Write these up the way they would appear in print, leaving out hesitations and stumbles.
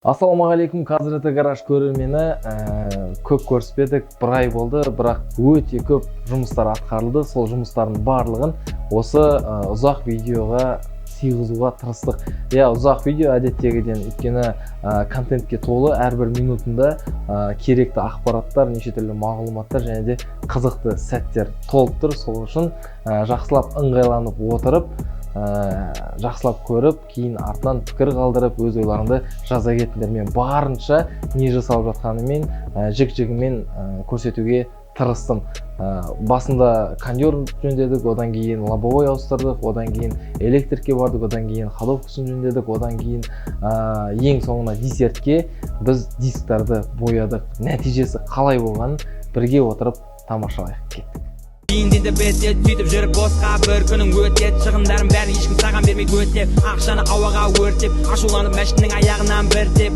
Ассалаумағалейкум, Қазіргі гараж көрермені! Көп көріспедік, бір ай болды, бірақ өте көп жұмыстар атқарылды. Сол жұмыстардың барлығын осы ұзақ видеоға сыйғызуға тырыстық. Иә, ұзақ видео әдеттегіден, өйткені контентке толы, әрбір минутында керекті ақпараттар, неше түрлі мағлұматтар және де қызықты сәттер толып тұр. Сол үшін жақсылап ыңғайланып отырып, жақсылап көріп, кейін артынан пікір қалдырып, өз ойларыңды жаза кетіңдер. Мен барынша не жасалып жатқанымен жік жігімен көрсетуге тырыстым. Басында кондер жөндедік, одан кейін лобовой ауыстырдық, одан кейін электрикке бардық, одан кейін ходовкасын жөндедік, одан кейін ең соңына десертке біз дисктарды боядық. Нәтижесі қалай болғанын бірге отырып тамашалайық. Кеттік! Кейінден де бітеді сөйтіп жүріп босқа бір күнің өтеді. Шығындарын бәрін ешкім саған бермейді өтеп, ақшаны ауаға өртеп, ашуланып мәшіннің аяғынан бір теп.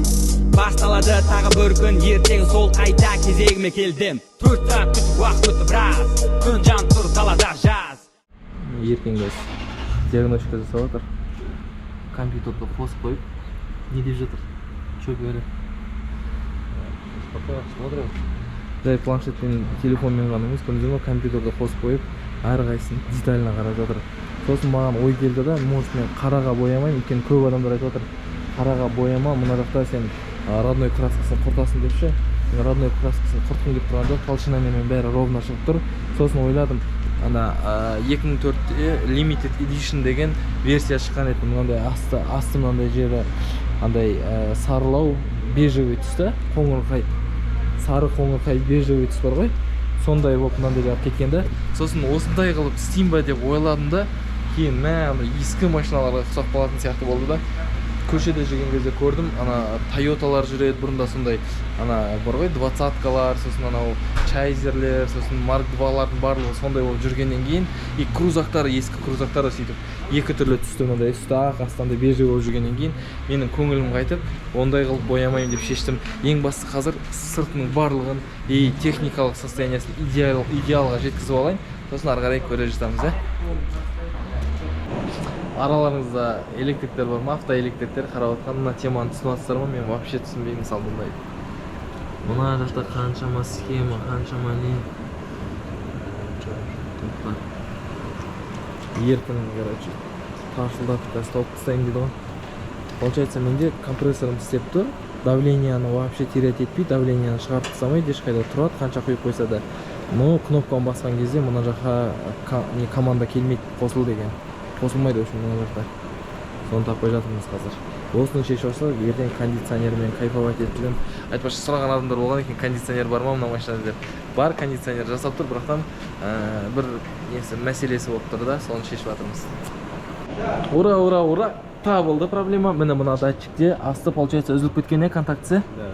Басталады тағы бір күн, ертең сол қайта кезегіме келдім. 4 сағат күтіп, уақыт өтті біраз, күн жанып тұр, далада жаз. Еркін қазір диагностика жасап жатыр, компьютерді қосып қойып. Не деп жатыр, че говорят? Пока смотрим. Жай планшетпен, телефонмен ғана емес, көрдіңіздер ма, компьютерді қосып қойып, әрқайсысын детально қарап жатыр. Сосын маған ой келді да, может, мен қараға боямаймын, өйткені көп адамдар айтып жатыр: «Қараға бояма, мына жақта сен родной краскасын құртасың», — деп ше. Мен родной краскасын құртқым келіп тұрған жоқ, толщинамен бәрі ровно шығып тұр. Сосын ойладым, ана 2004-те limited edition деген версия шыққан еді, мынандай асты мынандай жері андай сарылау бежевый түсті, қоңырқай сары, қоңырқай бежевый түс бар ғой, сондай болып мынандай жағып кеткен да. Сосын осындай қылып істеймін ба деп ойладым да, кейін мә, андай ескі машиналарға ұқсап қалатын сияқты болды да. Көшеде жүрген кезде көрдім, ана Тойоталар жүреді бұрында сондай, ана бар ғой, двадцаткалар, сосын анау чайзерлер, сосын Марк двалардың барлығы сондай болып жүргеннен кейін, и крузактар, ескі крузактар да сөйтіп екі түрлі түсті, мынандай үсті ақ, асты андай бежевый болып жүргеннен кейін, менің көңілім қайтып, ондай қылып боямаймын деп шештім. Ең басты қазір сыртының барлығын и техникалық состояниесін идеалға жеткізіп алайын, сосын ары қарай көре жатармыз. Иә, араларыңызда электриктер бар ма, автоэлектриктер қарап отқан, мына теманы түсініп жатсыздар ма? Мен вообще түсінбеймін. Мысалы, бұндай мына жақта қаншама схема, қаншама не. Тоқтар, Еркін, короче, тарсылдатып қазір тауып тастаймын дейді ғой. Получается, менде компрессорым істеп тұр, давлениені вообще терять етпей, давлениені шығарып тастамайды ешқайда, тұрады қанша құйып қойса да. Но кнопканы басқан кезде мына жаққа не команда келмейді, қосыл деген қосылмайды. В общем, мына жақта соны таппай жатырмыз қазір. Осыны шешіп алсақ, ертең кондиционермен кайфовать етіп жүремін. Айтпақшы, сұраған адамдар болған екен, кондиционер бар ма мына машинада деп. Бар, кондиционер жасап тұр, бірақтан бір несі, мәселесі болып тұр да, соны шешіп жатырмыз. Ура, ура, ура, табылды проблема! Міне, мына датчикте асты, получается, үзіліп кеткен, иә, контактісі Да.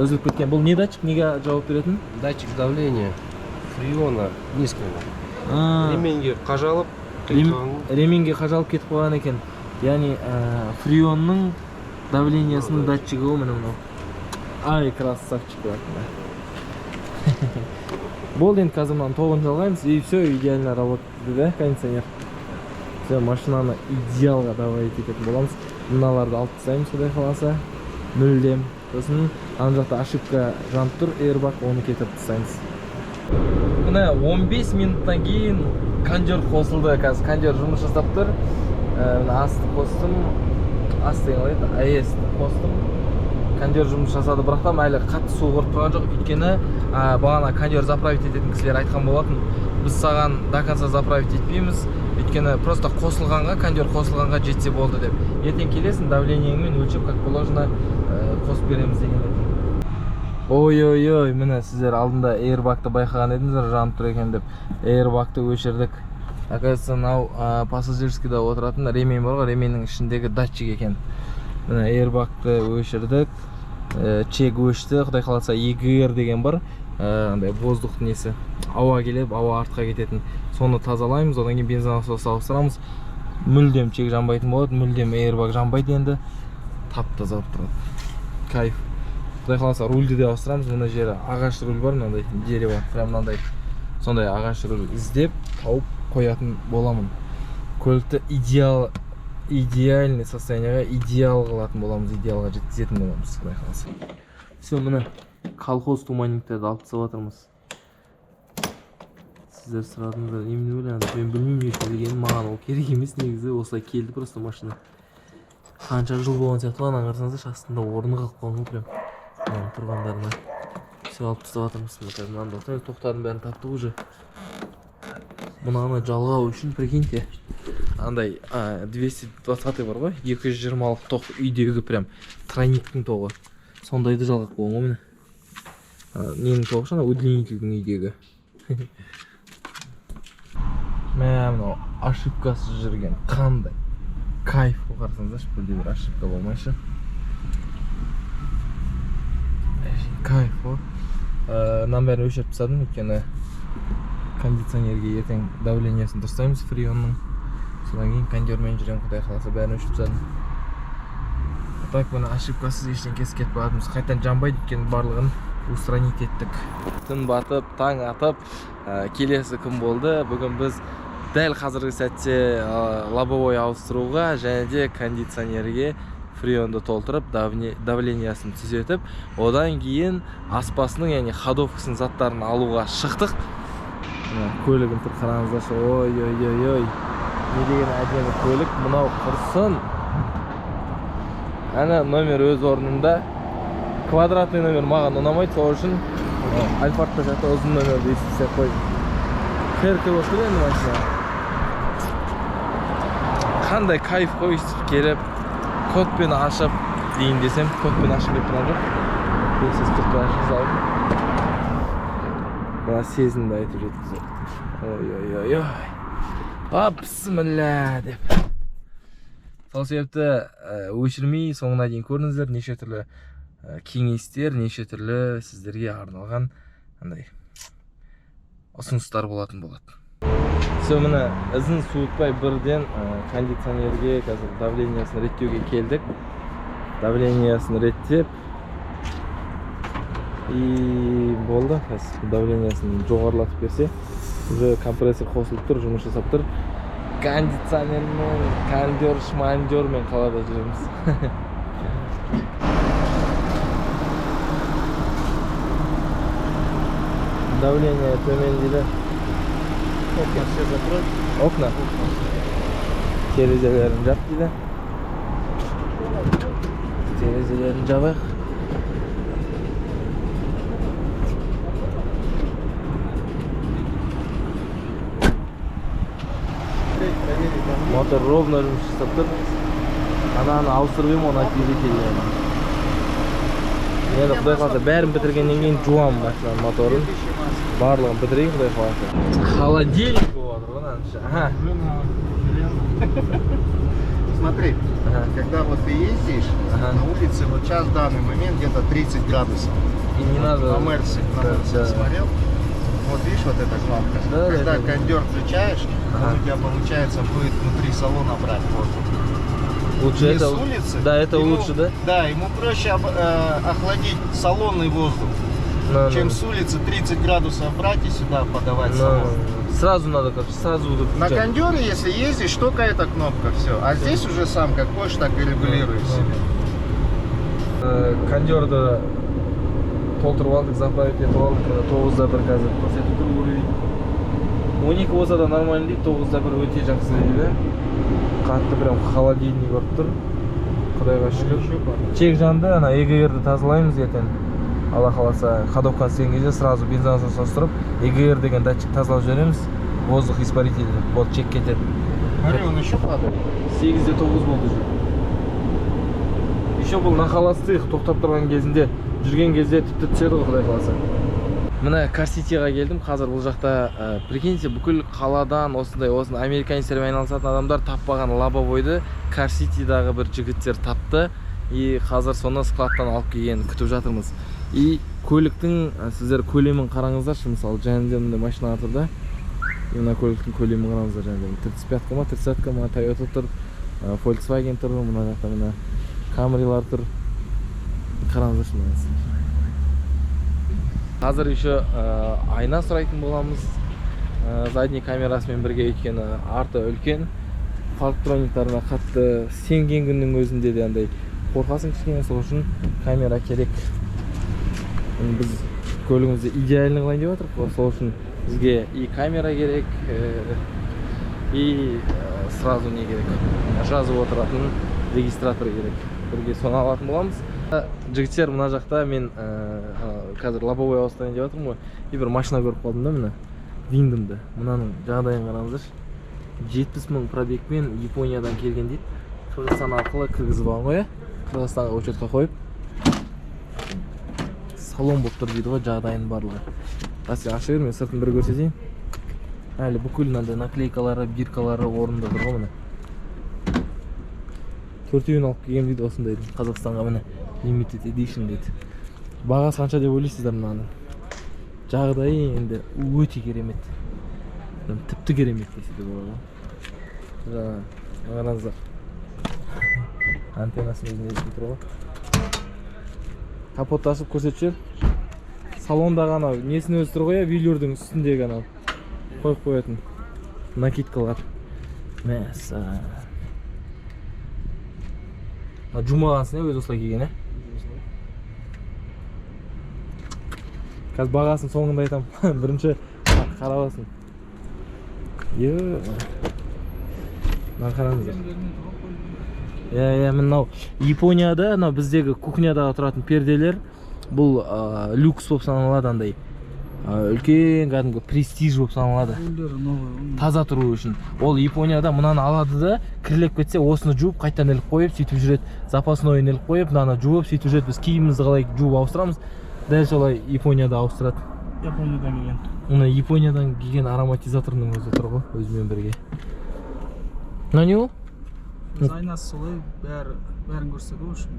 үзіліп кеткен. Бұл не датчик, неге жауап беретін? Датчик давления фреона низкого. А, Ременге қажалып, кетіп қалған. Ременге қажалып кетіп қалған екен, яғни фреонның давлениесінің датчигі ғой, міне мынау. Ай, красавчик! Болды, енді қазір мынаның тоғын жалғаймыз, и все идеально работает да, кондиционер. Все, машинаны идеалға доводить ететін боламыз. Мыналарды алып тастаймыз, құдай қаласа, мүлдем. Сосын ана жақта ошибка жанып тұр, airbag, оны кетіріп тастаймыз. Міне, 15 минуттан кейін кондер қосылды, қазір кондер жұмыс жасап тұр. Мына асты қостым, ас деген қалай еді, АЭС қостым, кондер жұмыс жасады, бірақ та әлі қатты су ұрып тұрған жоқ, өйткені бағана кондер заправить ететін кісілер айтқан болатын: «Біз саған до конца заправить етпейміз, өйткені просто қосылғанға, кондер қосылғанға жетсе болды», — деп. «Ертең келесің, давлениеңмен өлшеп, как положено, қосып береміз», — деген еді. Ой, ой, ой, міне, сіздер алдында airbagты байқаған едіңіздер, жанып тұр екен деп. Airbagты өшірдік. Оказывается, мынау пассажирскийда отыратын ремень бар ғой, ременнің ішіндегі датчик екен. Міне, airbagты өшірдік. Чек өшті. Құдай қаласа, EGR деген бар, андай воздух несі, ауа келіп, ауа артқа кететін, соны тазалаймыз. Одан кейін бензонасос ауыстырамыз, мүлдем чек жанбайтын болады, мүлдем airbag жанбайды, енді тап таза болып тұрады, кайф. Құдай қаласа, рульді де ауыстырамыз. Мына жері ағаш руль бар, мынандай дерево, прям мынандай, сондай ағаш руль іздеп тауып қоятын боламын. Көлікті идеал Идеальный состояние ға, идеал қылатын боламыз, идеалға жеткізетін боламыз, құдай қаласа. Все, міне, колхоз туманник терді алып тастап жатырмыз. Сіздер сұрадыңыздар, немене ойландық, мен білмеймін не үшін келгенін, маған ол керек емес негізі, осылай келді просто машина. Қанша жыл болған сияқты ғой, ананы қарасаңыздаршы, астында орны қалып қалған ғой прям мынаның тұрғандарына. Все, алып тастап жатырмыз. Мына қазір мынаны да тоқтардың бәрін таптық уже. Мынаны жалғау үшін, прикиньте, андай 220 бар ғой, 220-лық тоқ, үйдегі прям тройник тің тоғы, сондайды жалғап қойған ғой міне. Ненің тоғы ше, ана удлинитель дің үйдегі. Мә, мынау ошибка сыз жүрген қандай кайф қой, қарасаңыздаршы, бірде бір ошибка болмайшы, кайф қой. Мынаның бәрін өшіріп тастадым, өйткені кондиционерге ертең давление сін дұрыстаймыз фреонның, содан кейін кондермен жүремін, құдай қаласа, бәрін өшіріп тастадым. Так, міне, ошибка сыз, ештеңкесі кетіп баратырмыз, қайтадан жанбайды, өйткені барлығын устранить еттік. Түн батып, таң атып, келесі күн болды. Бүгін біз дәл қазіргі сәтте лобовой ауыстыруға және де кондиционерге фреонды толтырып, давление сін түзетіп, одан кейін аспасының, яғни ходовка сының заттарын алуға шықтық. Мына көлігім тұр, қараңыздаршы, ой ой ой ой, не деген әдемі көлік мынау, құрсын. Ана номер өз орнында, квадратный номер маған ұнамайды, сол үшін Альфардта сияқты ұзын номерді естіп қойдым. Херке болып тұр енді машина. Қандай кайф қой, өйстіп келіп кодпен ашып дейін десем, кодпен ашып келіп тұрған жоқ, бесіз кодпен ашып салдым. Мына сезімді айтып жеткізу. Ой ой ой ой, а бісміллә деп. Сол себепті өшірмей соңына дейін көріңіздер, неше түрлі кеңестер, неше түрлі сіздерге арналған андай ұсыныстар болатын болады. Все, міне, ізін суытпай бірден кондиционерге қазір давление сін реттеуге келдік. Давление сін реттеп и болды. Қазір давление сін жоғарылатып берсе, уже компрессор қосылып тұр, жұмыс жасап тұр. Кондиционермен, кондер, шмандермен қалада жүреміз. Давление төмен дейді. Окна все закрой. Окна? Терезелерін жап дейді. Терезелерін жабайық. Мотор ровно жұмыс жасап тұр. Ананы ауыстырып едім, оны двигатель. Енді құдай қаласа бәрін бітіргеннен кейін жуамын машинаның моторын. Барлығын бітірейін, құдай қаласа. Холодильник болып жатыр ғой мынаның іші. Аха. Смотри, Ага. когда вот ты ездишь, на улице вот сейчас в данный момент где-то 30 градусов. И не надо. На Мерсе, на Да, Мерсе да. смотрел. Вот видишь, вот эта кнопка. Да, да, когда да. кондер включаешь, он у тебя получается будет внутри салона брать воздух. Лучше Не это с улицы. Да, это ему, лучше, да? Да, ему проще охладить салонный воздух, На, чем на. с улицы 30 градусов брать и сюда подавать На. салон. Сразу надо, короче, сразу буду На включать. кондере, если ездишь, только эта кнопка, все. А здесь уже сам как хочешь, так и регулируешь Да. себе. Кондерді толтырып алдық, заправить етіп алдық. Мына 9,1 қазір көрсетіп тұр уровень. 12 болса да нормально дейді, 9,1 өте жақсы дейді. Қатты прям холодильник ұрып тұр. Құдайға шүкір. Чек жанды, ана ЭГР-ді тазалаймыз ертең. Алла қаласа, ходовка ны істеген кезде сразу бензин состырып, ЭГР деген датчик тазалап жібереміз. Воздух испаритель, вот чек кетеді. Смотри, он еще падает. 8,9 болды уже. Еще бұл на холостых тоқтап тұрған кезінде, жүрген кезде тіпті түседі ғой, құдай қаласа. Міне, Кар-Ситиға келдім. Қазір бұл жақта, прикиньте, бүкіл қаладан осындай, осындай американецтермен айналысатын адамдар таппаған лобовойды Кар-Ситидағы бір жігіттер тапты. И қазір соны складтан алып келгенін күтіп жатырмыз. И көліктің, сіздер көлемін қараңыздаршы, мысалы, жанында мындай машиналар тұр да. И мына көліктің көлемін қараңыздар, жанында тридцать пятка ма, тридцатка ма, Toyota тұр, Volkswagen тұр, мына жақта мына Camry'лар тұр. Қараңыздаршы мына. Қазір еще айна сұрайтын боламыз. Задний камерасымен бірге, өйткені арты үлкен. Парктрониктарына қатты сенген күннің өзінде де андай қорқасың кішкене, сол үшін камера керек. Енді біз көлігімізді идеальный қылайын деп жатырмық қой, сол үшін бізге и камера керек, и сразу не керек, жазып отыратын регистратор керек. Бірге соны алатын боламыз. Жігіттер, мына жақта мен қазір лобовой ауыстырайын деп жатырмын ғой, и бір машина көріп қалдым да, міне Виндомды. Мынаның жағдайын қараңыздаршы, 70 мың пробегпен Япониядан келген дейді. Қырғызстан арқылы кіргізіп алған ғой, иә? Қырғызстанға учетқа қойып, салон болып тұр дейді ғой жағдайының барлығы. Сен аша бер, мен сыртын бір көрсетейін. Әлі бүкіл мынандай наклейкалары, биркалары орнында тұр ғой міне. Төртеуін алып келгенмін дейді осындайдың Қазақстанға, міне limited edition дейді. Бағасы қанша деп ойлайсыздар мынаның? Жағдайы енді өте керемет. Прям тіпті керемет десе де болады ғой. Жаңа қараңыздар. Антеннасының өзінде естіп тұр ғой. Капотты ашып көрсетіп жібер. Салондағы анау несінің өзі тұр ғой, иә, велюрдің үстіндегі анау қойып қоятын накидкалар. Мәссаған. Мына жумағансың, иә, өзі осылай киген, иә? Қазір бағасын соңында айтамын. Бірінші қарап алсын. Е, мына қараңыздар. Иә, иә, мынау Японияда, мынау біздегі кухнядағы тұратын перделер, бұл люкс болып саналады андай. Үлкен кәдімгі престиж болып саналады. Таза тұру үшін. Ол Японияда мынаны алады да, кірлеп кетсе осыны жуып қайтадан іліп қойып сөйтіп жүреді. Запаснойын іліп қойып, мынаны жуып сөйтіп жүреді. Біз киімімізді қалай жуып ауыстырамыз, дәл солай Японияда ауыстырады. Япониядан келген. Мына Япониядан келген ароматизаторының өзі тұр ғой, өзімен бірге. Мынау не ол? Айнасы солай, бәрін көрсетеді ғой үшін.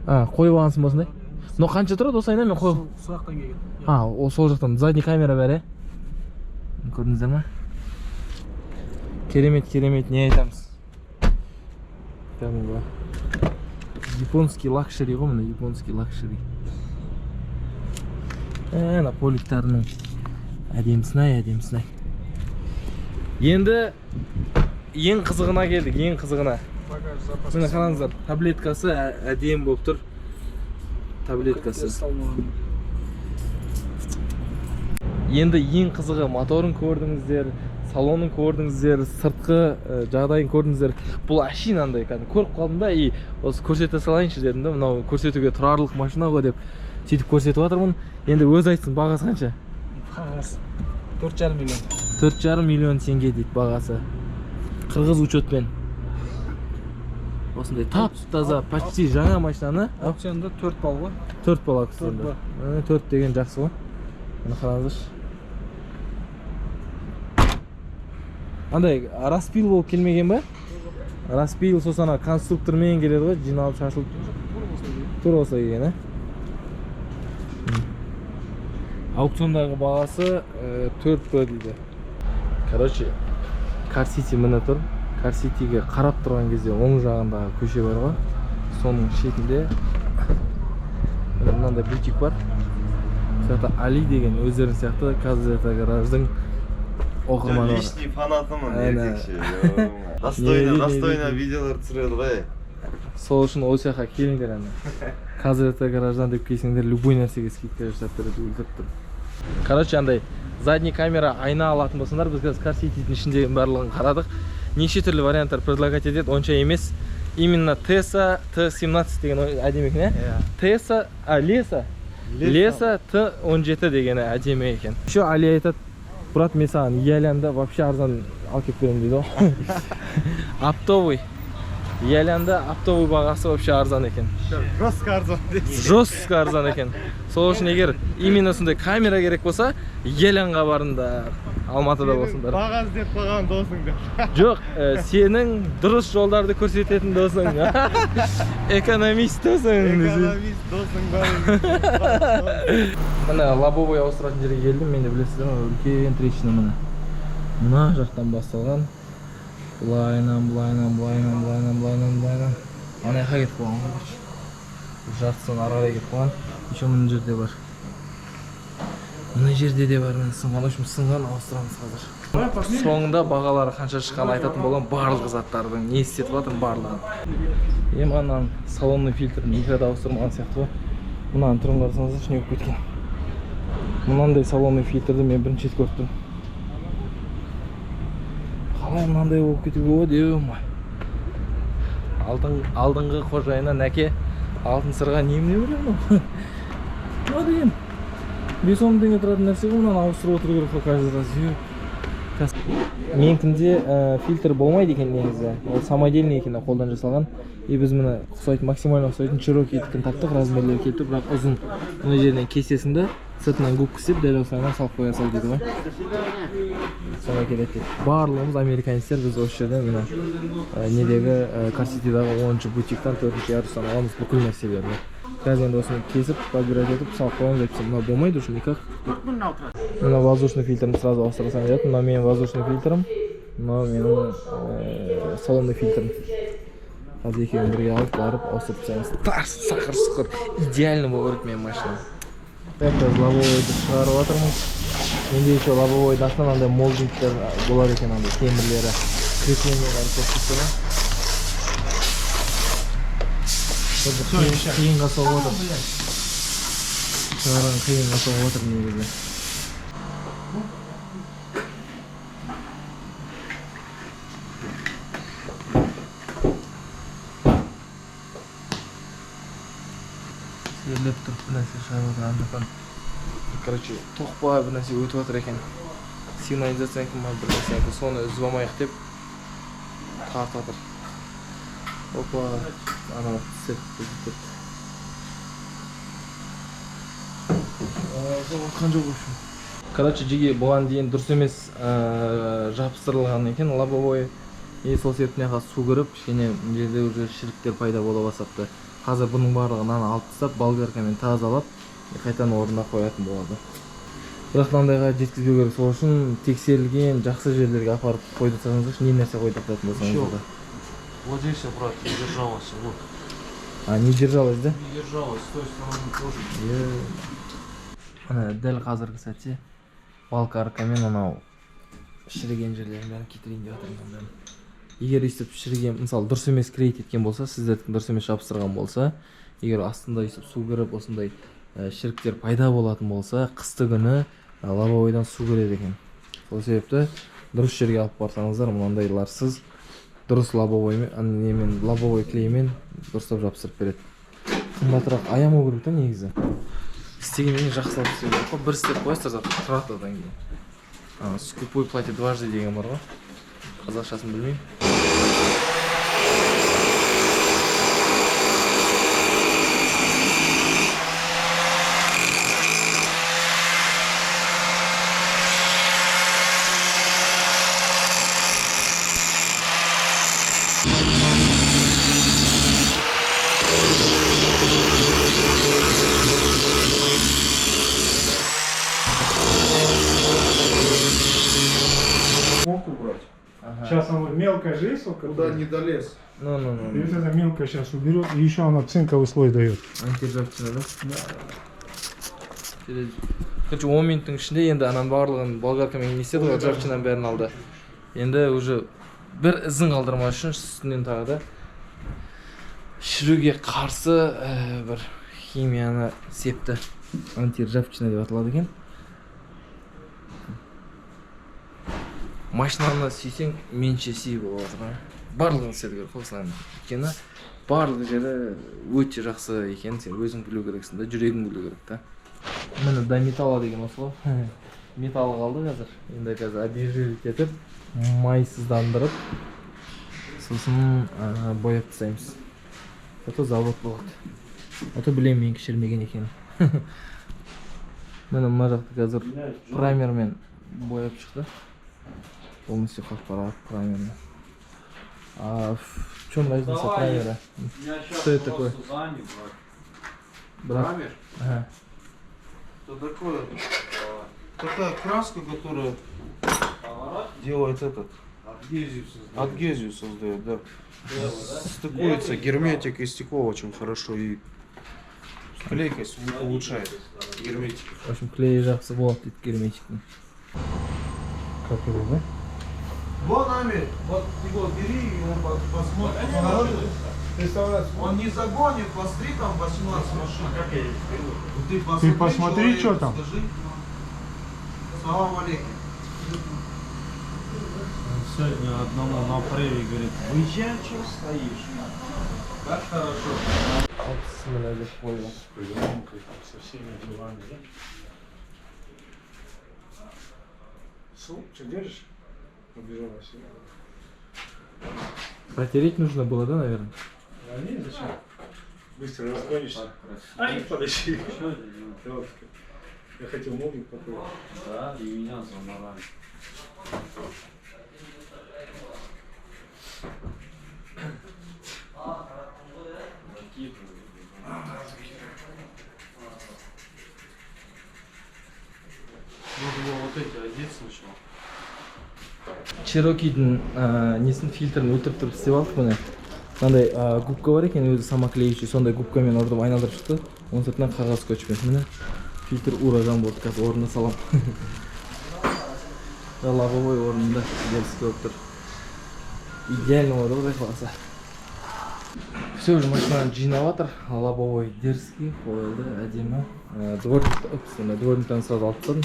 А, қойып алғансың ба осындай? Мынау қанша тұрады осы айна? Мен қойып Сол жақтан келген. А, ол сол жақтан задний камера бәрі, ә? Көрдіңіздер ма? Керемет, керемет, не айтамыз? Кәдімгі японский лакшери ғой мына, японский лакшери. Ана поликтарының әдемісін-ай, әдемісін-ай. Енді ең қызығына келдік, ең қызығына. Міне қараңыздар, таблеткасы әдемі болып тұр. Таблеткасы. Енді ең қызығы моторын көрдіңіздер, салонын көрдіңіздер, сыртқы жағдайын көрдіңіздер. Бұл әшейін андай кәдімгі көріп қалдым да, и осы көрсете салайыншы дедім да, мынау көрсетуге тұрарлық машина ғой деп сөйтіп көрсетіп жатырмын. Енді өзі айтсын, бағасы қанша? Бағасы төрт жарым миллион. Төрт жарым миллион теңге дейді бағасы. Қырғыз учетпен. Осындай тап-таза, почти жаңа машинаны. Аукционда 4 балл ғой. 4 балл аукционда. 4 балл. 4 деген жақсы ғой. Мына қараңыздаршы. Андай распил болып келмеген ба? Распил сосын ана конструктормен келеді ғой, жиналып шашылып. Тура осылай келген, ә? Аукциондағы бағасы 4 Б дейді. Кар Сити міне тұр. Кар Ситиге қарап тұрған кезде оң жағындағы көше бар ғой. Соның шетінде міне мынандай бутик бар. Сол жақта Али деген өздерің сияқты Казета гараждың оқырманы бар. Личный фанатымын, Әне. еркекше. Достойно, Не, не, достойно не. видеолар түсіреді ғой. Сол үшін осы жаққа келіңдер әне. Казета гараждан деп келсеңдер, любой нәрсеге скидка жасап береді, өлтіріп тұр. Андай задний камера айна алатын болсаңдар, біз қазір Кар Ситидің ішіндегі барлығын қарадық. Неше түрлі варианттар предлагать етеді, онша емес. Именно Теса Т17 деген әдемі екен, ә? Иә. Теса, а, Леса. Леса Т17 дегені әдемі екен. Еще Али айтады, брат, мен саған Ялянда вообще арзан алып келіп беремін дейді ғой. Оптовый. Ялянда оптовый бағасы вообще арзан екен. Жестко арзан дейсің. Жестко арзан екен. Сол үшін егер именно сондай камера керек болса, Елянға барыңдар. Алматыда болсыңдар. Баға іздеп қалған досың деп. Жоқ, сенің дұрыс жолдарды көрсететін досың. Экономист досың. Экономист досың бар. Міне лобовой ауыстыратын жерге келдім. Мен де білесіздер ме, үлкен трещина міне. Мына жақтан басталған. Былайынан, былайынан, былайынан, былайынан, былайынан, былайынан. Ана жаққа кетіп қалған ғой, короче. Жартысынан ары қарай кетіп қалған. Еще мына жерде бар. Мына жерде де бар, міне, сынған. В общем, сынған, ауыстырамыз қазір. Соңында бағалары қанша шыққанын айтатын боламын, барлық заттардың, не істетіп жатырмын барлығын. Ем, ананың салонный фильтрін екі рет ауыстырмаған сияқты ғой. Мынаның түрін қарасаңыздаршы, не болып кеткен. Мынандай салонный фильтрді мен бірінші рет көріп тұрмын. Қалай мынандай болып кетуге болады, ё? Алдыңғы қожайыннан әке алтын сырға немене береді мынау? Мынау деген 5-10 мың теңге тұратын нәрсе ғой, мынаны ауыстырып отыру керек қой каждый раз. Ё. Менікінде фильтр болмайды екен негізі, ол самодельный екен, қолдан жасалған. И біз міне ұқсайтын, максимально ұқсайтын Черокидікін таптық, размерлері келіп тұр, бірақ ұзын. Мына жерінен кесесің да, сыртынан губка істеп, дәл осылайынан салып қоя сал дейді ғой, солай келеді дейді. Барлығымыз американецтер, біз осы жерден, міне, недегі, Кар-Ситидағы 10-бутиктан төртінші ярустан аламыз бүкіл нәрселерді. Қазір енді осыны кесіп, подбирать етіп салып қоямыз, әйтпесе мынау болмайды уже никак. Мына воздушный фильтрін сразу ауыстыра салсаң болады. Мынау менің воздушный фильтрім, мынау менің салонный фильтрім. Қазір екеуін бірге алып барып ауыстырып тастаймыз. Тарс, сақыр сұқыр, идеально болу керек менің машинам. Так, қазір лобовойды шығарып жатырмыз. Менде еще лобовойдың астынан андай молдингтер болады екен, андай темірлері, креплениялары көп кетті да. Қиынға соғып отыр, шығарған қиынға соғып отыр негізі. Терлеп тұрып бір нәрсе шығарып отыр ана жақтан. Короче, тоқ па, бір нәрсе өтіп жатыр екен, сигнализация ма, бір нәрсе, соны үзіп алмайық деп тартып жатыр. Опа, анау цепь үзіліп кетті. Жатқан жоқ, в общем. Короче, жеге бұған дейін дұрыс емес жабыстырылған екен лобовой, и сол себептен мына жаққа су кіріп, кішкене мына жерде уже шіріктер пайда бола бастапты. Қазір бұның барлығын мынаны алып тастап, болгаркамен тазалап, қайтадан орнына қоятын болады. Бірақ мынандайға жеткізбеу керек, сол үшін тексерілген жақсы жерлерге апарып қойдырсаңыздаршы, не нәрсе қойдыртатын болсаңыздар да. Вот здесь, брат, не держалось, вот. А, не держалось, да? Не держалось, с той стороны тоже. Ана дәл қазіргі сәтте болгаркамен анау шіріген жерлерін бәрін кетірейін деп жатырмын бәрін. Егер өйстіп шіріген, мысалы, дұрыс емес клеить еткен болса, сіздердікі дұрыс емес жабыстырған болса, егер астында өйстіп су кіріп, осындай шіріктер пайда болатын болса, қысты күні лобовойдан су кіреді екен. Сол себепті дұрыс жерге алып барсаңыздар, мынандайларсыз дұрыс лобовоймен, немен, лобовой клеймен дұрыстап жабыстырып береді. Қымбатырақ, аямау керек та негізі. Істегеннен кейін жақсылап істеу керек қой. Бір істеп қоясыздар, зато тұрады одан кейін. Скупой платит дважды деген бар ғой. Қазақшасын білмеймін. Мог убрать. Ага. Сейчас он мелкая же есть, вот Куда не долез. Ну. И вот эта мелкая сейчас уберет, и еще она цинковый слой дает. Антиржавчина, да? Да. Короче, 10 минуттың ішінде енді ананың барлығын болгаркамен не істеді ғой, ржавчинаның бәрін алды. Енді уже бір ізін қалдырмас үшін үстінен тағы да шіруге қарсы бір химияны септі. Антиржавчина деп аталады екен. Машинаны сүйсең, менше сүй болып жатыр ғой. Барлығын істеу керек қой осылай. Өйткені барлық жері өте жақсы екенін сен өзің білу керексің да, жүрегің білу керек та. Міне, до металла деген осы ғой. Металл қалды қазір. Енді қазір обезжирить етіп, майсыздандырып, сосын бояп тастаймыз. Зато завод болады. А то білемін мен кешірмеген екенін. Міне, мына жақты қазір праймермен бояп шықты. Полностью қап-қара праймермен. А в чем разница праймера? Что это такое? Брат? Праймер? Ага. Это такое. Такая краска, которая делает этот. Адгезию создает, да. Стыкуется герметик и стекло очень хорошо и Клейкость улучшает герметик. В общем, клей жақсы болады дейді герметиктің. Как его, да? Вон, Амир, вот его бери и он посмотрит. Реставрация. Он не загонит, посмотри, там 18 машин. Как я сделаю? Ты посмотри, Ты посмотри, что там. Скажи. Салам алейкум. Сегодня одному на преве говорит, выезжай, что стоишь? Как хорошо. Бісміллә деп қойып. С пленкой, там, со всеми делами, да? Суп, что держишь? Побежала сюда. Протереть нужно было, да, наверное? А не, зачем? Быстро разгонишься. Ай, подожди. Ёлки. Я хотел молнию попробовать. Да, и меня заморали. Нужно было вот эти одеть сначала. Черокидің несін, фильтрін өлтіріп тұрып істеп алдық. Міне, мынандай губка бар екен өзі самоклеющий, сондай губкамен ұрдып айналдырып шықты, оның сыртынан қағаз скотчпен. Міне, фильтр ураган болды, қазір орнына саламын. Лобовой орнында дерзкий болып тұр, идеально болады ғой, құдай қаласа. Все, уже машинаны жинап жатыр, лобовой дерзкий қойылды, әдемі. Дворник, упс, мына дворниктан сразу алып тастадым,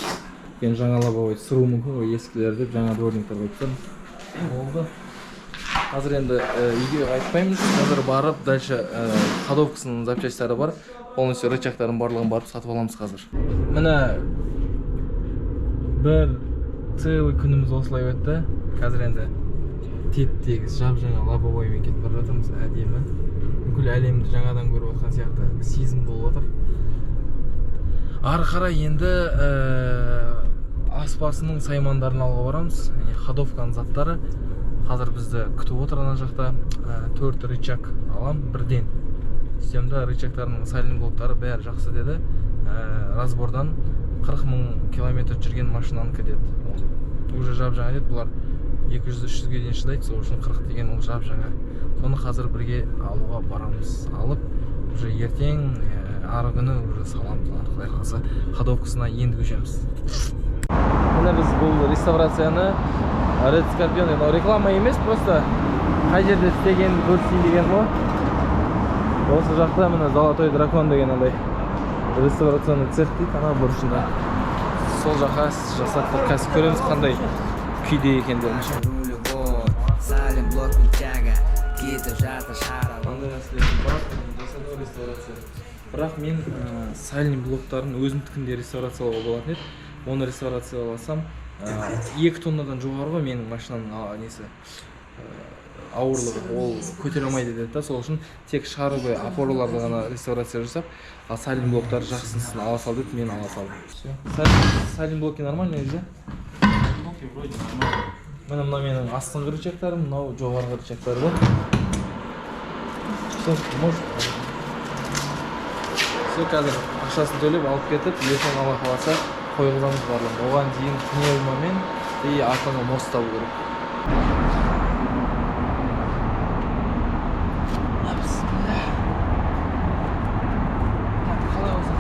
өйткені жаңа лобовой сыруы мүмкін ғой ескілер деп, жаңа дворниктар қойып тастадым. Болды, қазір енді үйге қайтпаймыз, қазір барып дальше ходовкасының запчастьтары бар, полностью рычагтардың барлығын барып сатып аламыз қазір. Міне, бір целый күніміз осылай өтті. Қазір енді теп тегіс жап жаңа лобовоймен кетіп бара жатырмыз, әдемі, бүкіл әлемді жаңадан көріп жатқан сияқты сезім болып жатыр. Ары қарай енді аспасының саймандарын алуға барамыз, яғни ходовканың заттары қазір бізді күтіп отыр ана жақта. 4 рычаг алам бірден, сөйтемін да, рычагтардың сайлент блоктары бәрі жақсы деді. Разбордан 40 мың километр жүрген машинанікі деді, ол уже жап жаңа деді, бұлар 200-300-ге дейін шыдайды, сол үшін 40 деген ол жап жаңа. Соны қазір бірге алуға барамыз, алып уже ертең ары күні уже саламыз, құдай қаласа ходовкасына енді көшеміз. Міне, біз бұл реставрацияны Red Scorpion, мынау реклама емес, просто қай жерде істегенін көрсетейін деген ғой. Осы жақта міне Золотой дракон деген андай реставрационный цех дейді, ана бұрышында. Сол жаққа жасаттық, қазір көреміз қандай күйде екендерін. Қандай нәрселер бар, жасады ғой реставрация. Бірақ мен сальный блоктарын өзімдікінде реставрациялауға болатын еді. Оны реставрацияласам, 2 тоннадан жоғары ғой менің машинамның несі, ауырлығы, ол көтере алмайды деді да, сол үшін тек шаровый опораларды ғана реставрация жасап, ал сальный блоктары жақсысын ала сал деді, мен ала салдым. Все. Сальный блоки нормальный да? Блоки вроде нормально. Міне, мынау менің астыңғы рычагтарым, мынау жоғарғы рычагтар да. Все, может. Все, қазір ақшасын төлеп алып кетіп, ертең Алла қаласа қойғызамыз барлығын. Оған дейін пневмомен и артыңғы мост табу керек. Қалай болса.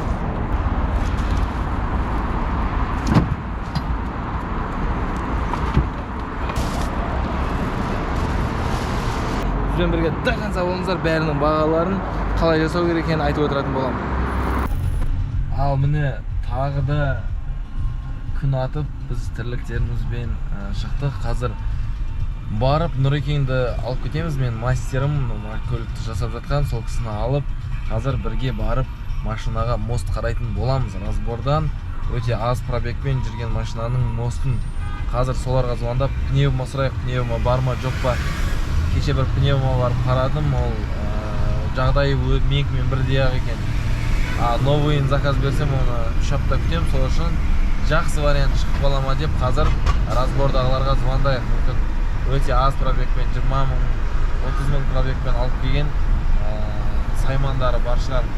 Бізбен бірге до конца болыңыздар, бәрінің бағаларын қалай жасау керек екенін айтып отыратын боламын. Ал міне, тағы да күн атып, біз тірліктерімізбен шықтық. Қазір барып Нұрекеңді алып кетеміз. Мен мастерім, мына көлікті жасап жатқан сол кісіні алып, қазір бірге барып машинаға мост қарайтын боламыз. Разбордан өте аз пробегпен жүрген машинаның мостын қазір соларға звондап пневмо сұрайық, пневмо бар ма жоқ па. Кеше бір пневмо барып қарадым, ол жағдайы менікімен бірдей ақ екен. Новыйын заказ берсем, оны 3 апта күтемін, сол үшін жақсы вариант шығып қала ма деп қазір разбордағыларға звондайық. Мүмкін өте аз пробегпен, 20 мың, 30 мың пробегпен алып келген саймандары бар шығар.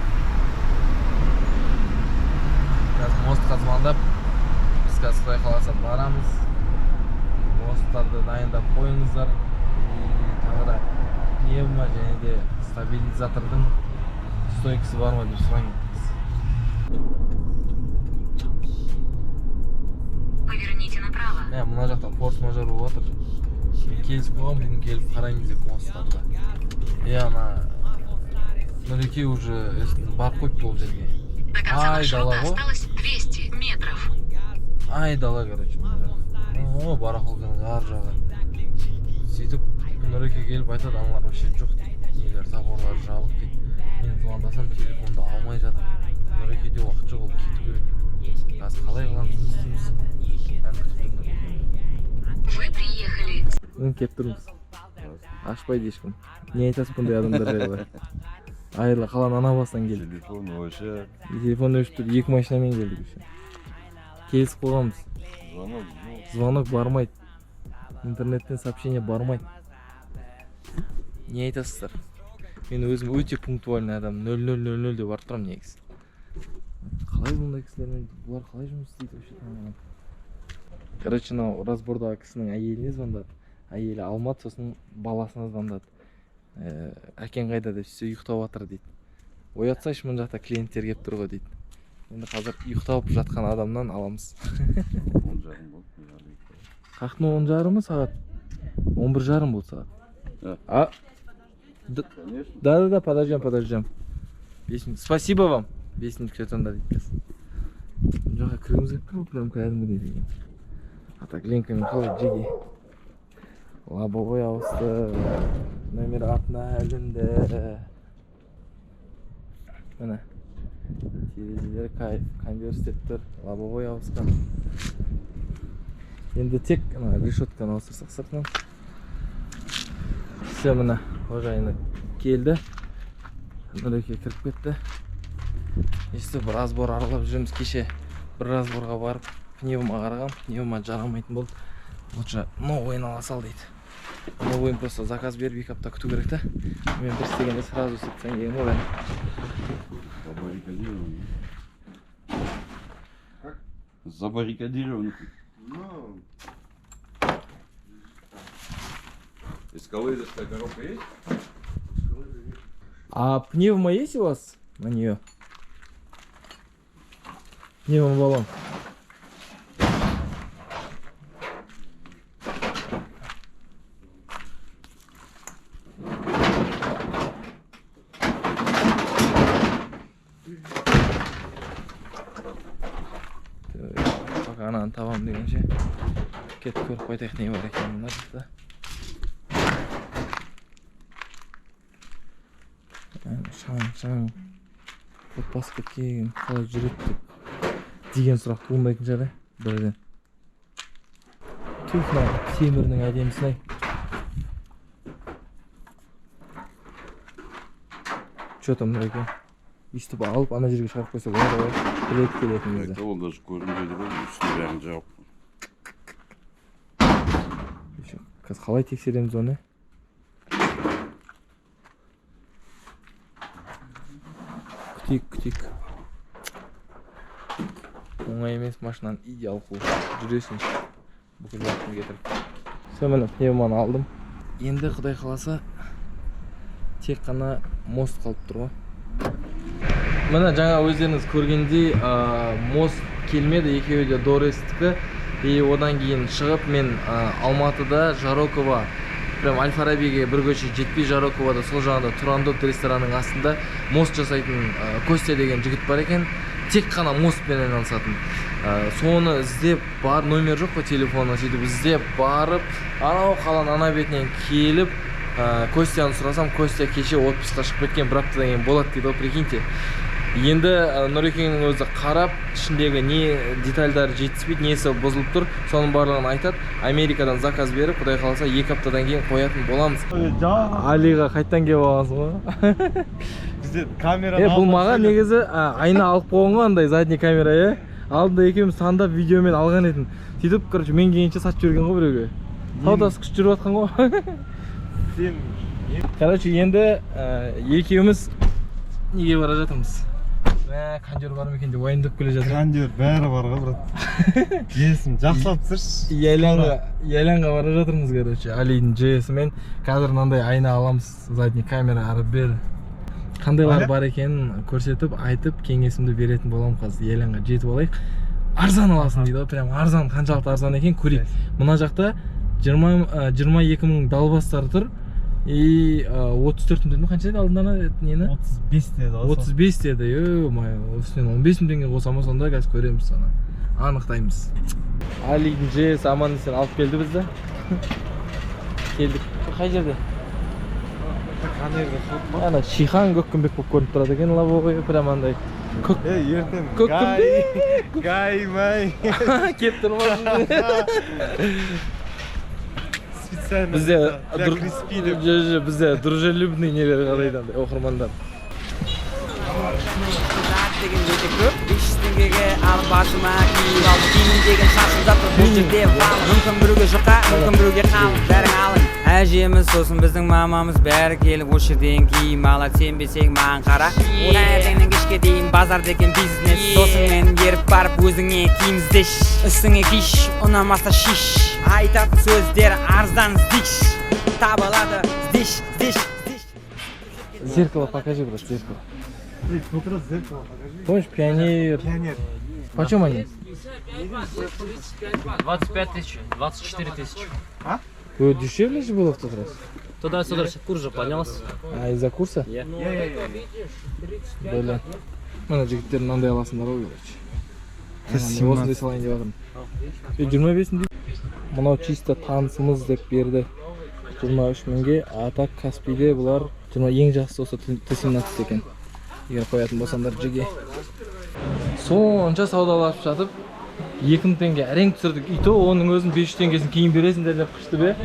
Қазір мостқа звондап, біз қазір құдай қаласа барамыз. Мосттарды дайындап қойыңыздар. Тағы да пневмо және де стабилизатордың стойкасы бар ма деп сұраймын. Мә, мына жақта форс-мажор болып жатыр. Мен келісіп қойғанмын, бүгін келіп қараймыз деп мосттарды. Е, ана Нұреке уже барып қойыпты ол жерге. До конца Ай, маршрута дала ғой. осталось 200 метров. Айдала, короче, мына жақ. О, барахолканың ар жағы. Сөйтіп Нұреке келіп айтады, аналар вообще жоқ дейді, нелер, заборлар жабық дейді. Мен звондасам, телефонды алмай жатыр. Нұрекеде уақыт жоқ, ол кету керек. Қазір қалай қыламыз, не істейміз, бәрін күтіп тұр Нұреке. Вы приехали. Міне, келіп тұрмыз, ашпайды ешкім. Не айтасыз бұндай адамдар жайлы? Айырла қаланың ана басынан келдік. Телефон вообще. Телефон өшіп тұр. Екі машинамен келдік еще, келісіп қойғанбыз. Звонок жоқ. Звонок бармайды, интернеттен сообщение бармайды. Не айтасыздар? Мен өзім өте пунктуальный адам, 00:00 деп барып тұрамын негізі. Қалай бұндай кісілермен, бұлар қалай жұмыс істейді вообще, таңғаламын. Короче, мынау разбордағы кісінің әйеліне звондады, әйелі алмады. Сосын баласына звондады, әкең қайда деп. Сөйтсе, ұйықтап жатыр дейді. Оятсайшы, мына жақта клиенттер келіп тұр ғой дейді. Енді қазір ұйықтап жатқан адамнан аламыз. 10:30 болды. Қақтың 10:30-ы? Сағат 11:30 болды сағат. Да. А. Конечно. Да, подождем, подождем. 5 минут. Спасибо вам. 5 минут күте тұрыңдар дейді қазір. Мына жаққа кіргіміз келіп тұр ғой, прям кәдімгідей деген. А так ленкамен қалай жеге. Лобовой ауысты. Номер артына ілінді. Міне. Терезелер кайф, кондер істеп тұр. Лобовой ауысқан. Енді тек ана решетканы ауыстырсақ сыртынан. Все, міне, қожайыны келді. Нұреке кіріп кетті. Өйстіп разбор аралап жүрміз. Кеше бір разборға барып, пневма қарағам, пневма жарамайтын болды. Лучше новыйын ала сал дейді. Новыйын просто заказ беріп, 2 апта күту керек та. Мен бір істегенде сразу істеп тастайын деген ғой бәрін. Забаррикадирован. Забаррикадирован. Ну, Эскалейдовская коробка есть? А пневма есть у вас на нее? Пневмобаллон. Пока ананы табамын дегенше, кетіп көріп қайтайық не бар екенін мына жақта. Шаң шаң от басып кеткен, қалай жүреді деп деген сұрақ туындайтын шығар, иә, бірден. Тух, мына темірінің әдемісін ай. Че там, Нұреке? Өйстіп алып ана жерге шығарып қойса болады ғой, біледі келетінімізді. Это ол даже көрінбейді ғой, үстіне бәрін жауып. Еще қазір қалай тексереміз оны? Күтейік, күтейік. Оңай емес машинаны идеал қылу. Жүресің бүкіл уақытын кетіріп. Все, міне, пневманы алдым. Енді құдай қаласа, тек қана мост қалып тұр ғой. Міне, жаңа өздеріңіз көргендей, мост келмеді, екеуі де Дорестікі. И одан кейін шығып мен Алматыда Жарокова, прям Аль Фарабиге бір көше жетпей, Жароковада сол жағында Турандот ресторанының астында мост жасайтын Костя деген жігіт бар екен, тек қана мостпен айналысатын. Соны іздеп бар, номер жоқ қой телефоны, сөйтіп іздеп барып, анау қаланың ана бетінен келіп, Костяны сұрасам, Костя кеше отпускқа шығып кеткен, бір аптадан кейін болады дейді ғой, прикиньте. Енді Нұрекеңнің өзі қарап, ішіндегі не детальдары жетіспейді, несі бұзылып тұр, соның барлығын айтады. Америкадан заказ беріп, құдай қаласа, 2 аптадан кейін қоятын боламыз. Алиға қайттан келіп алғансың ғой. Бізде камера. Е, бұл маған негізі айна алып қойған ғой, андай задний камера, иә. Алдында екеуміз таңдап видеомен алған едім. Сөйтіп, короче, мен келгенше сатып жіберген ғой біреуге. Саудасы күшті жүріп жатқан ғой. Сен Короче, енді екеуміз неге бара жатырмыз? Мә, кондер бар ма екен деп уайымдап келе жатырмын. Кондер бәрі бар ғой, брат. Есім жақсылап түсірші. Ялянға, Ялянға бара жатырмыз, короче, Алидің JS-імен. Қазір мынандай айна аламыз, задний камера ары бері. Қандайлар Аля? бар екенін көрсетіп, айтып, кеңесімді беретін боламын қазір. Ялянға жетіп алайық. Арзан аласың дейді ғой, прям арзан, қаншалықты арзан екен көрейік. Мына жақта 22 мың далбастар тұр. И 34 мың деді ме, қанша деді алдында ана нені? 35 деді ғой. 35 деді. Ё-моё, үстінен 15 мың теңге қоса ма сонда, қазір көреміз соны. Анықтаймыз. Алидің жесі аман есен алып келді бізді. Келдік. Қай жерде? Ана Шихан көккімбек болып көрініп тұрады екен лобовой, прям андай көк. Ертең Көккімбек. Гай май. Келіп тұр ма? Специально. Бізде для Криспи деп. Жо, бізде дружелюбный нелер қарайды андай оқырмандар. Деген өте көп 500 теңгеге алып басыма киіп алдым. Киім деген шашып жатыр бұл жерде вал. Мүмкін біреуге жұқа, мүмкін біреуге қалың, бәрің алың. Әжеміз, сосын біздің мамамыз бәрі келіп осы жерден киім алады. Сенбесең маған қара. Таңертеңнен кешке дейін базар деген бизнес. Досыңмен еріп барып өзіңе киім іздеші. Үстіңе киш, ұнамаса шиш. Айтатын сөздер арзан іздейші. Табылады іздейші, іздейші, іздейші. Зеркало покажи, брат, зеркало. Смотри, зеркало покажи. Помнишь, пионер? Пионер. Почем они? 25 тысяч, 24 тысячи. А? Дешевле же было в тот раз. Туда-сюда курс же поднялся. А, из-за курса? Я. Блин. Мына жігіттер мынандай аласыңдар ғой, короче. Осындай салайын деп жатырмын. 25 мың дейді. Мынау чисто танысымыз деп берді. 23 мыңге, а так Каспийде бұлар 20 ең жақсысы осы Т17 екен. Егер қоятын болсаңдар жеге. Сонша саудаласып жатып 2000 теңге әрең түсірдік. И то оның өзін 500 теңгесін кейін бересіңдер деп қышты бе?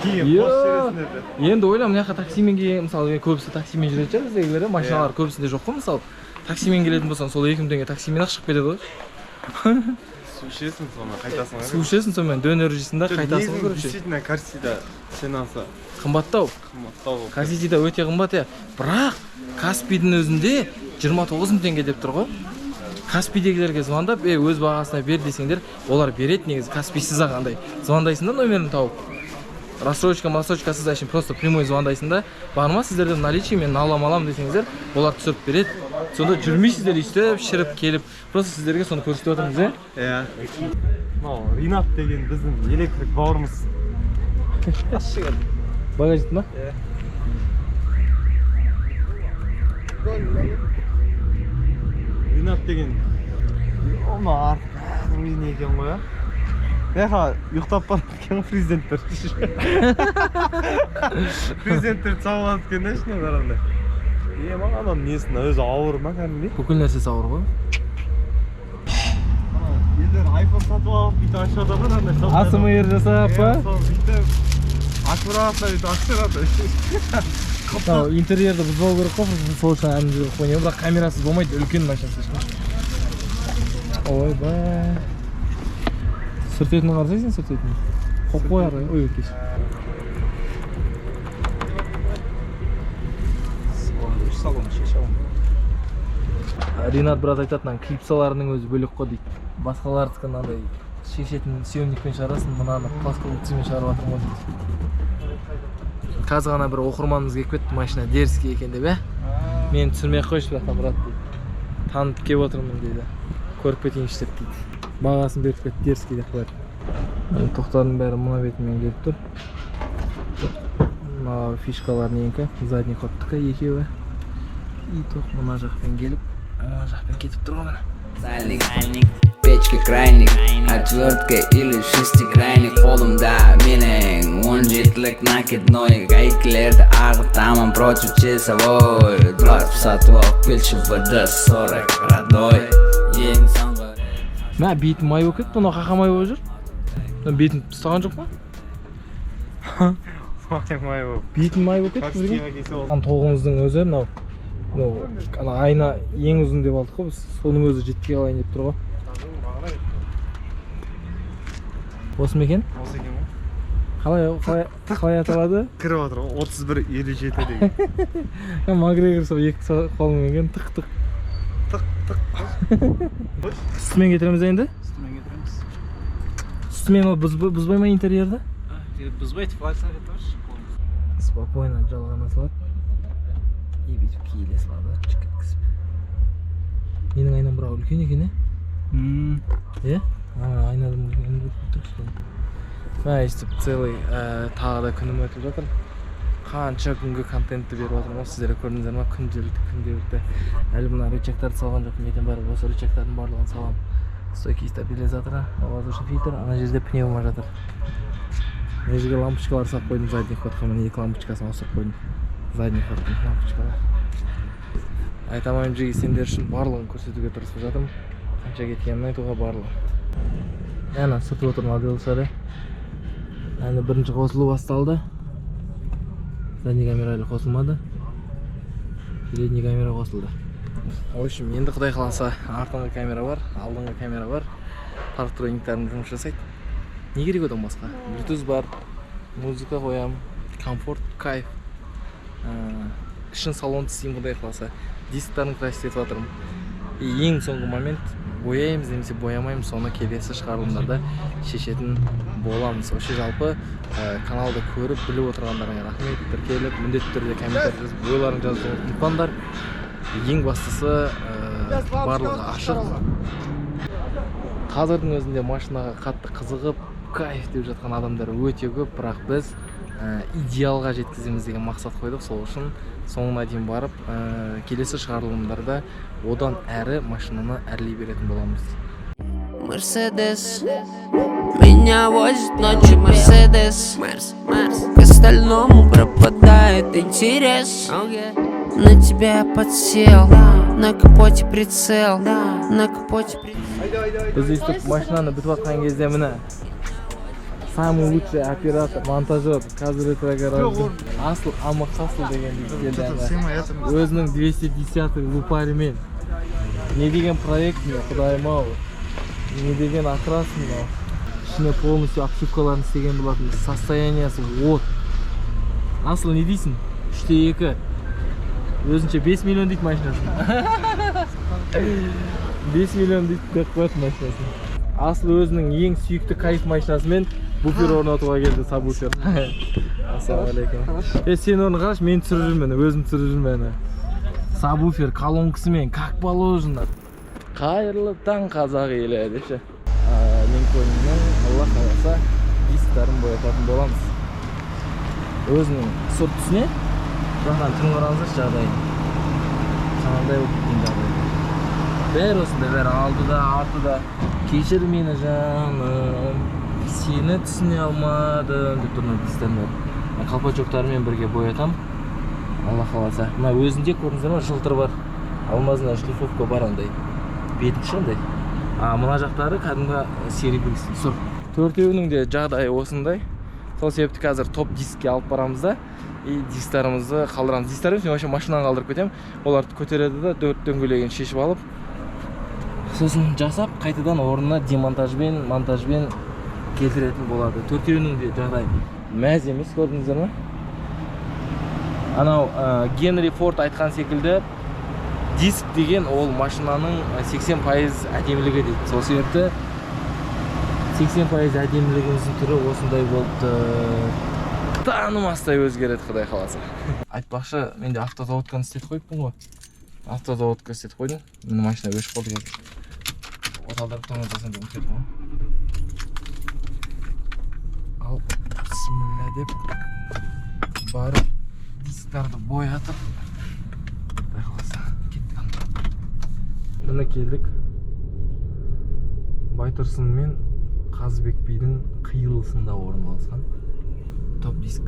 Кейін қосып жібересіңдер деп. Енді ойла, мына жаққа таксимен келген, мысалы, көбісі таксимен жүретін шығар біздегілер, машиналар көбісінде жоқ қой, мысалы. Таксимен келетін болсаң, сол 2000 теңге таксимен ақ шығып кетеді ғой. Су ішесің соны, қайтасың ғой. Су ішесің сонымен, дөнер жейсің да қайтасың ғой, короче. Действительно, Карсида ценасы қымбаттау. Қымбаттау. Карсидида өте қымбат, иә. Бірақ Каспийдің өзінде 29 мың теңге деп тұр ғой. Каспийдегілерге звондап, өз бағасына бер десеңдер, олар береді негізі. Каспийсіз ақ андай. Звондайсың да номерін тауып. Рассрочка, массрочкасыз әшейін просто прямой звондайсың да, бар ма сіздерде наличие, мен алам алам десеңіздер, олар түсіріп береді. Сонда жүрмейсіздер өйстіп шіріп келіп. Просто сіздерге соны көрсетіп отырмыз, иә? Иә. Мынау Ринат деген біздің электрик бауырымыз. Багажник ма? Иә. Ринат деген мына артық не екен ғой, а? Мына ұйықтап барып кеткен президенттер. Президенттер салып алып кеткен да ішіне қарағанда. Маған ананың несін өзі ауыр ма кәдімгідей? Бүкіл нәрсесі ауыр ғой. Елдер айфон сатып алып бүйтіп ашып жатыр ғой андай. АСМР жасап па? Сол бүйтіп аккуратно бүйтіп ашып жатыр. Мынау интерьерді бұзбау керек қой, сол үшін ана жерге қойып, бірақ камерасыз болмайды, үлкен машина слишком. Ойбай. Сүртетін қарасай сен, сүртетін. Қойып қой ары, ой, кеш. Салон шеше аламын. Ринат брат айтады, мынаның клипсаларының өзі бөлек қой дейді. Басқалардікі мынандай шешетін съемникпен шығарасың, мынаны плоскогубциямен шығарып жатырмын ғой дейді. Қазір ғана бір оқырманымыз келіп кетті, машина дерзкий екен деп, ә? Мені түсірмей ақ қойшы, бірақ та брат дейді. Танып келіп отырмын дейді. Көріп кетейінші деп дейді. Бағасын беріп кетті, дерзкий деп қояды. Тоқтардың бәрі мына бетімен келіп тұр. Мына фишкалар ненікі, задний ходтікі екеуі. И тоқ мына жақпен келіп, мына жақпен кетіп тұр ғой міне. Печка крайник, отвертка или шестигранник. Қолымда менің 17-лік накидной. Гайкілерді ағытамын против часовой. 20 сатып алып келші ВД-40 родной. Ең соңғы Мә, бетім май болып кетті, мынау қақа май болып жүр. Мына бетін ұстаған жоқ па? Май болып. Бетін май болып кетті бізге. Ана тоғымыздың өзі мынау, мынау ана айна ең ұзын деп алдық қой біз, соның өзі жетпей қалайын деп тұр ғой. Осы ма екен? Осы екен ғой. Қалай аталады? Кіріп жатыр ғой, 31.57 деген. Макгрегор сол екі қолыңмен екен, тық тық. Тық тық. Үстімен кетіреміз енді? Үстімен кетіреміз. Үстімен ол бұзбай ма интерьерді? Бұзбайды, флаг тоже. Спокойно жалғана салады. И бүйтіп киіле салады, чик еткізіп. Менің айнам бірақ үлкен екен, е? Иә, айнадан енді тұр кішкене. Мә, өйстіп целый тағы да күнім өтіп жатыр. Қанша күнгі контентті беріп жатырмын ғой сіздер, көрдіңіздер ма? Күнделікті, күнделікті. Әлі мына рычагтарды салған жоқпын. Ертең барып осы рычагтардың барлығын саламын. Стойки стабилизатора, воздушный фильтр, ана жерде пневма жатыр. Мына жерге лампочкалар салып қойдым задний ходқа. Міне, екі лампочкасын ауыстырып қойдым, задний ходтың лампочкалар. Айта алмаймын, жеге, сендер үшін барлығын көрсетуге тырысып жатырмын. Қанша кеткенін айтуға барлығы. Ана сырт отыр моделшары. Әне, бірінші қосылу басталды. Задний камера әлі қосылмады, передний камера қосылды. В общем, енді құдай қаласа, артыңғы камера бар, алдыңғы камера бар, парктрониктарым жұмыс жасайды. Не керек одан басқа? Bluetooth бар, музыка қоямын, комфорт, кайф. Ішін, салонды істеймін, құдай қаласа, дисктарын красить етіп жатырмын. И ең соңғы момент, бояймыз немесе боямаймыз, соны келесі шығарылымдарда шешетін боламыз. Вообще, жалпы, каналды көріп, біліп отырғандарыңа рахмет. Тіркеліп, міндетті түрде комментарий жазып, ойларыңды жазуды ұмытпаңдар. Ең бастысы, барлығы ашық. Қазірдің өзінде машинаға қатты қызығып, кайф деп жатқан адамдар өте көп, бірақ біз идеалға жеткіземіз деген мақсат қойдық. Сол үшін соңына дейін барып, келесі шығарылымдарда одан әрі машинаны әрлей беретін боламыз. Мерседес. Меня возит ночью Мерседес. Мерс, Мерс. К остальному пропадает интерес. На тебя я подсел. На капоте прицел. На капоте прицел. Біз өйстіп машинаны бітіп жатқан кезде, міне, самый лучший оператор, монтажер қазір ретро Асыл Амақасыл деген келді ана. Өзінің 210 лупарімен. Не деген проект мынау, құдайым ау, не деген окрас мынау! Ішіне полностью обшивкаларын істеген болатын. Состояниясы от. Асыл, не дейсің? 3,2, өзінше 5 миллион дейді машинасын. 5 миллион дейді деп қояды машинасын. Асыл өзінің ең сүйікті кайф машинасымен буфер орнатуға келді, сабвуфер. Ассалаумағалейкум. Е, сен оны қарашы, мен түсіріп жүрмін, өзім түсіріп жүрмін. Ана сабвуфер колонкасымен, как положено. Қайырлы таң, қазақ елі депші. Линкольннің, Алла қаласа, дисктарын боятатын боламыз өзінің сұр түсіне. Бірақ түрін қараңыздаршы, жағдайын, қандай болып кеткен жағдай. Бәрі осындай, бәрі, алды да, арты да. «Кешір мені, жаным, сені түсіне алмадым» деп тұр. Мына дисктардың бәрі колпачоктарымен бірге боятамын, Алла қаласа. Мына өзінде, көрдіңіздер ма, жылтыр бар, алмазная шлифовка бар, андай бетінші андай. А мына жақтары кәдімгі серебристый сұр. Төртеуінің де жағдайы осындай. Сол себепті қазір топ дискке алып барамыз да, и дисктарымызды қалдырамыз. Дисктар емес, мен вообще машинаны қалдырып кетемін. Олар көтереді да, төрт дөңгелегін шешіп алып, сосын жасап, қайтадан орнына демонтажбен, монтажбен келтіретін болады. Төртеуінің де жағдайы мәз емес, көрдіңіздер ма? Анау Генри Форд айтқан секілді, диск деген ол машинаның 80% әдемілігі дейді. Сол себепті 80% әдемілігіміздің түрі осындай болыпты. Танымастай өзгереді, құдай қаласа. Айтпақшы, менде автозаводканы істетіп қойыппын ғой. Автозаводка істетіп қойдым. Міне, машина өшіп қалды қазір. Оталдырып тормоз жасап ұмытып кеттім ғой. Ал, бісміллә деп барып, дисктарды боятып, құдай қаласа, кеттік. Міне, келдік. Байтұрсын мен Қазыбек бидің қиылысында орналасқан топ диск.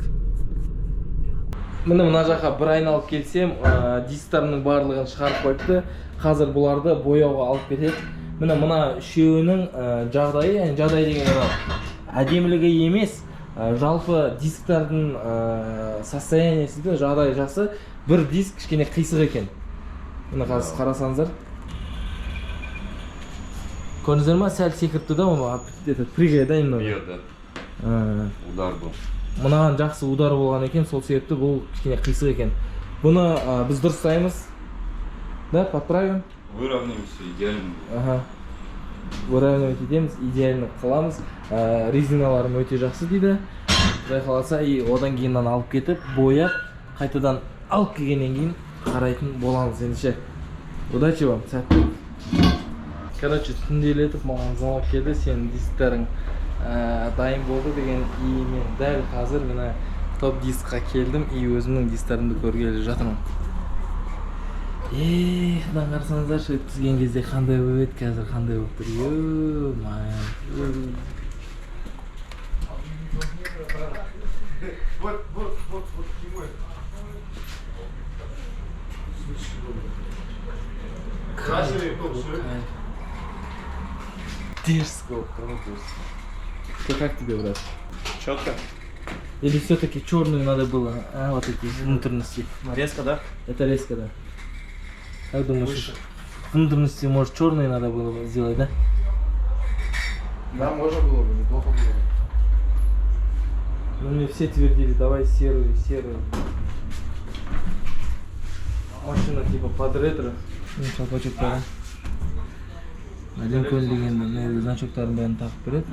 Міне, мына жаққа бір айналып келсем, дисктарының барлығын шығарып қойыпты. Қазір бұларды бояуға алып кетеді. Міне, мына үшеуінің жағдайы, яғни жағдай деген анау әдемілігі емес, жалпы дисктардың состояниесі де, жағдайы жақсы. Бір диск кішкене қисық екен. Міне, қазір қарасаңыздар, көрдіңіздер ма, сәл секіріпті да, оны этот прыгает да немного. Бьет, да. Удар был. Мынаған жақсы удар болған екен. Сол себепті бұл кішкене қисық екен. Бұны біз дұрыстаймыз да, подправим. Выровняем все идеально. Аха, выравнивать етеміз, идеально қыламыз. Резиналарым өте жақсы дейді, құдай қаласа. И одан кейін мынаны алып кетіп, бояп, қайтадан алып келгеннен кейін қарайтын боламыз. Ендеше, удачи вам, сәттілік. Короче, түнделетіп маған звонок келді, сенің дисктарың дайын болды деген. И мен дәл қазір мына Топ Дискқа келдім и өзімнің дисктарымды көргелі жатырмын. Е, мынаны қарасаңыздаршы, өткізген кезде қандай болып еді, қазір қандай болып тұр. Ё-моё. Вот, вот, вот, вот к нему. Кайф, кайф. Дерзко болып тұр ғой, дерзко. Что, как тебе, брат? Четко. Или все-таки черную надо было, а, вот эти внутренности? Резко, да? Это резко, да. Как думаешь, Выше. Внутренности, может, черные надо было бы сделать, да? Да, можно было бы, неплохо было бы. Ну, мне все твердили, давай серую, серую. Машина типа под ретро. Ну, колпачоктары. Линкольн деген мына значоктарын бәрін тағып береді.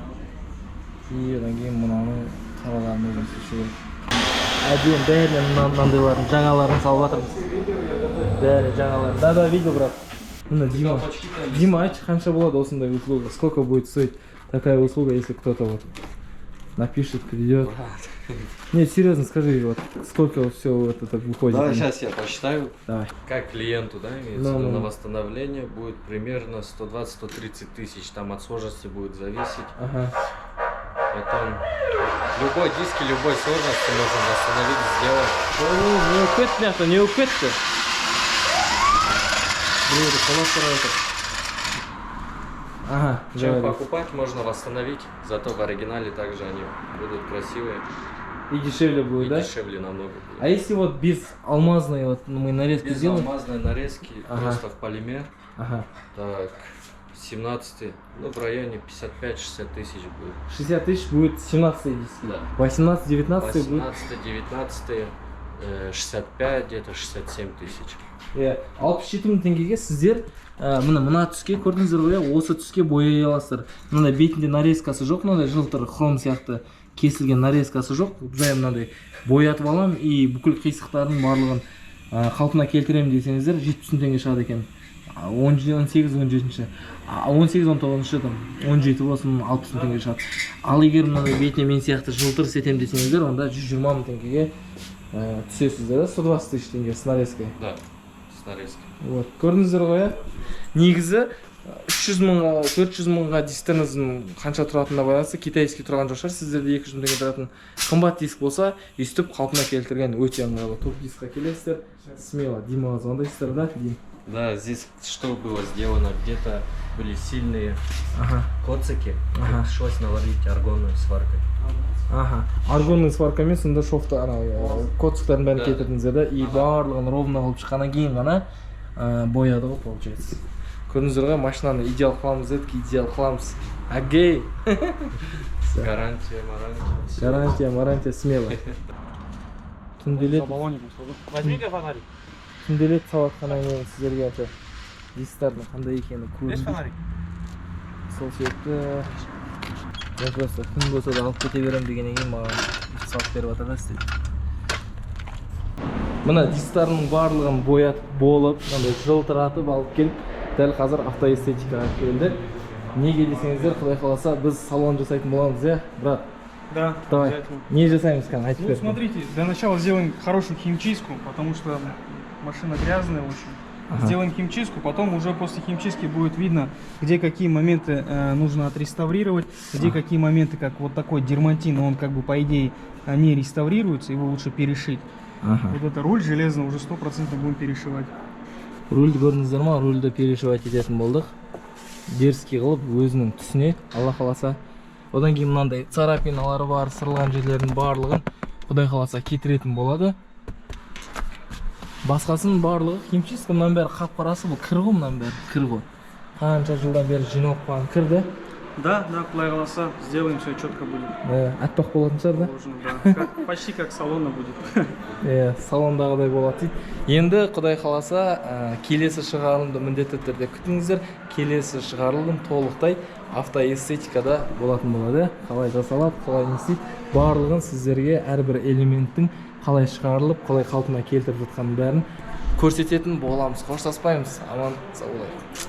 И одан кейін мынаны қараларын өзіміз шешу керек. Әдемі, бәріне мынандайларын, жаңаларын салып жатырмыз. Бәрі жаңаларын. Да, да, видел, брат. Мына Дима. Дима, айтшы, қанша болады осындай услуга? Сколько будет стоить такая услуга, если кто-то вот напишет, придет? Нет, серьезно, скажи, вот сколько все вот это выходит? Давай сейчас я посчитаю. Давай. Как клиенту, да, имеется Ну, в виду, ну. на восстановление будет примерно 120-130 тысяч, там от сложности будет зависеть. Ага. Потом любой диски, любой сложности можно восстановить, сделать. Не болып кетті мына жақта, не болып кетті? Біреуді қонақ сұрап отыр. Ага, Чем говори. покупать, можно восстановить, зато в оригинале также они будут красивые. И дешевле будет, И да? дешевле намного будет. А если вот без алмазной вот мы нарезку Без сделаем? алмазной нарезки, Ага. просто в полимер. Ага. Так, 17, ну в районе 55-60 тысяч будет. 60 тысяч будет 17 диски. Да. 18, 19 будет? 18, 19, 65, где-то 67 тысяч. Иә, 67 мың теңгеге сіздер міне мына түске көрдіңіздер ғой, иә, осы түске бояй аласыздар. Мынандай бетінде нарезкасы жоқ, мынандай жылтыр хром сияқты кесілген нарезкасы жоқ. Жай мынандай боятып аламын и бүкіл қисықтардың барлығын қалпына келтіремін десеңіздер, 70 мың теңге шығады екен. 18, 17-ші, 18, 19-шы, там 17 болсын, 60 мың теңге шығады. Ал егер мынандай бетіне мен сияқты жылтыр істетемін десеңіздер, онда 120 мың теңгеге түсесіздер, да, 120 тысяч теңге с нарезкой. Да, с нарезкой. Вот, көрдіңіздер ғой, иә? Негізі 300 мыңға, 400 мыңға дисктеріңіздің қанша тұратынына байланысты, китайский тұрған жоқ шығар, сіздерде 200 мың теңге тұратын қымбат диск болса, өйстіп қалпына келтірген өте ыңғайлы. Топ Дискқа келесіздер, смело Димаға звондайсыздар, да, Дим? Да, здесь что было сделано? Где-то были сильные коцики, пришлось наварить аргонной сваркой. Аха, аргонный сваркамен сонда шовты анау коциктардың бәрін Да. кетірдіңіздер, да, и барлығын ровно қылып шыққаннан кейін ғана бояды ғой, получается. Көрдіңіздер ғой, машинаны идеал қыламыз дедік, идеал қыламыз. Агей. Гарантия, гарантия. Гарантия, гарантия, смело. Түнделет Возьми-ка фонарик. Түнделет салып жатқаннан кейін сіздерге аты дисктардың қандай екені Есть көрінбейді. Фонарик? Сол себепті мен просто түн болса да алып кете беремін дегеннен кейін маған салып беріп жатыр да, істеп. Мына дисктардың барлығын боятып болып, мынандай жылтыратып алып келіп, дәл қазір автоэстетикаға келді. Неге десеңіздер, құдай қаласа, біз салон жасайтын боламыз, иә, брат? Да, Давай. обязательно. Не жасаймыз, кәне, айтып Ну, бер. смотрите, для начала сделаем хорошую химчистку, потому что машина грязная очень. Сделаем химчистку, потом уже после химчистки будет видно, где какие моменты нужно отреставрировать, где какие моменты, как вот такой дермантин, он как бы по идее не реставрируется, его лучше перешить. Вот это руль железный уже 100% будем перешивать. Рульді көрдіңіздер ма? Рульді перешивать ететін болдық, дерзкий қылып, өзінің түсіне, Алла қаласа. Одан кейін мынандай царапиналары бар, сырылған жерлердің барлығын құдай қаласа кетіретін болады. Басқасының барлығы химчистка. Мынаның бәрі қап қарасы, бұл кір ғой, мынаның бәрі кір ғой, қанша жылдан бері жиналып қалған кір да. Да, құдай қаласа, сделаем, все четко будет. Иә, аппақ болатын шығар, да? Положено, да. Почти как салонно будет. Иә, салондағыдай болады дейді. Енді құдай қаласа, келесі шығарылымды міндетті түрде күтіңіздер. Келесі шығарылым толықтай автоэстетикада болатын болады, иә. Қалай жасалады, қалай не істейді, барлығын сіздерге әрбір элементтің қалай шығарылып, қалай қалпына келтіріп жатқанын бәрін көрсететін боламыз. Қоштаспаймыз, аман сау болайық.